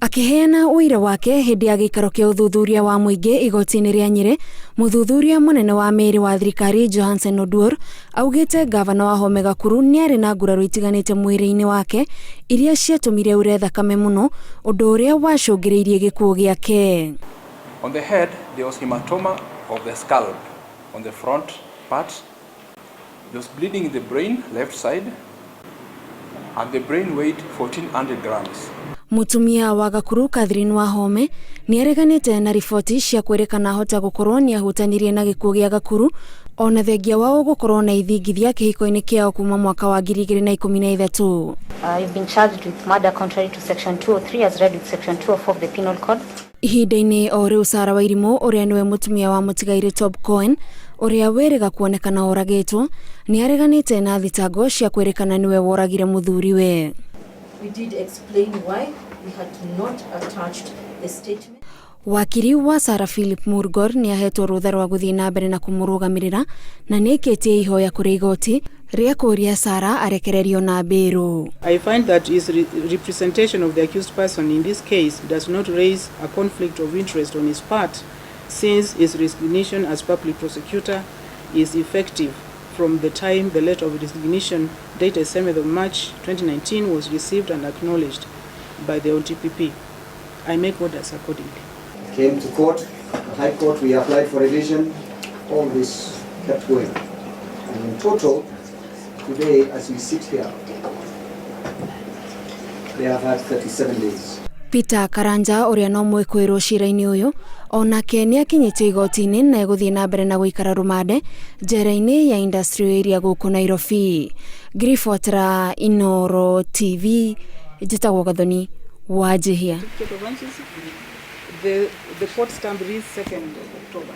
Akĩheana ũira wake hĩndĩ ya gĩikaro kĩa ũthuthuria wa mũingĩ igoti-inĩ rĩa Nyĩrĩ, mũthuthuria mũnene wa mĩĩrĩ wa thirikari Johansen Oduor augĩte ngavana Wahome Gakuru nĩarĩ na nguraro itiganĩte mwĩrĩ-inĩ wake iria ciatũmire aure thakame mũno, ũndũ ũrĩa wacũngĩrĩirie gĩkuũ gĩake. On the head there was hematoma of the scalp on the front part. There was bleeding in the brain left side and the brain weighed 1400 grams. Mũtumia wa Gakuru Catherine Wahome nĩareganĩte na riboti cia kwĩrĩkana ahota gũkorwo nĩahutanirie na gĩkuũ gĩa Gakuru ona thengia wao gũkorwo na ithingithia kĩhiko-inĩ kĩao kuma mwaka wa 2013. You've been charged with murder contrary to section 203 as read with section 204 of the Penal Code. Ihinda-inĩ o rĩu Sarah Wairimũ ũrĩa nĩwe mũtumia wa mũtigairĩ Tob Cohen ũrĩa wĩrĩga kuonekana oragĩtwo nĩareganĩte na thitango cia kwĩrĩkana nĩwe woragire mũthuriwe. We did explain why we had not attached the statement. Wakiri wa Sarah Philip Murgor nĩahetwo rũtha rwa gũthiĩ na mbere na kũmũrũgamĩrĩra na nĩaikĩtie ihoya kũrĩ igoti rĩa kũũria Sarah arekererio na mbĩrũ. I find that his representation of the accused person in this case does not raise a conflict of interest on his part, since his resignation as public prosecutor is effective from the time the letter of resignation dated 7th of March 2019 was received and acknowledged by the ODPP. I make orders accordingly. Came to court, the High Court, we applied for revision, all this kept going. And in total, today as we sit here, they have had 37 days. Peter Karanja ũrĩa no mwĩkũĩrwo cira-inĩ ũyũ onake nĩakinyĩtio igoti-inĩ na egũthiĩ na mbere na gũikara rũmande njera-inĩ ya Industrial Area gũkũ Nairobi. Ngĩribotera Inooro TV, njĩtagwo Gathoni Wanjihia. The court stamp reads 2nd of October.